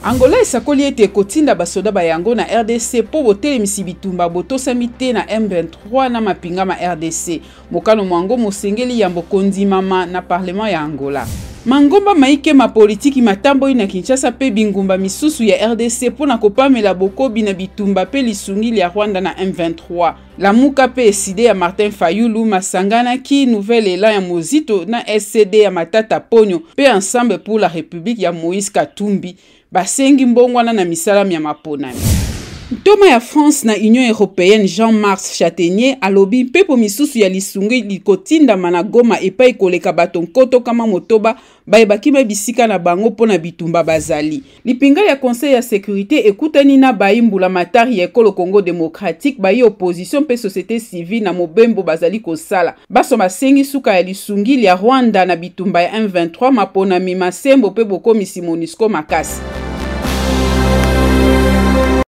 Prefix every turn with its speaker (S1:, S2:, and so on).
S1: Angola esakoli ete ekotinda basoda ba yango na RDC mpo botelemisi bitumba botosami te na M23 na mapinga ma RDC. Mokano mwango mosengeli yambo kondimama na parlement ya Angola. Mangomba maike ma politiki matamboli na Kinshasa mpe bingumba misusu ya RDC mpo na kopamela bokobi na bitumba mpe lisungi lya Rwanda na M23. Lamuka mpe Ecide ya Martin Fayulu masanganaki Nouvel Elan ya Mozito na SCD ya Matata Ponyo mpe Ensemble pour la Republique ya Moïse Katumbi basengi mbongwana na misala mya maponami. Ntoma ya France na Union européenne Jean-Marc Châtaigner alobi mpepo misusu ya lisungi likotindama na Goma epai koleka bato 60,000 baye bakima bisika na bango mpo na bitumba bazali. Lipinga ya Conseil ya securite ekutani na bayi mbulamatari ya ekolo Congo democratique, bayi opposition mpe societe civile na mobembo bazali kosala. Baso basengi suka ya lisungi lya Rwanda na bitumba ya M23, maponami ma sembo mpe bokomisi Monusco makasi.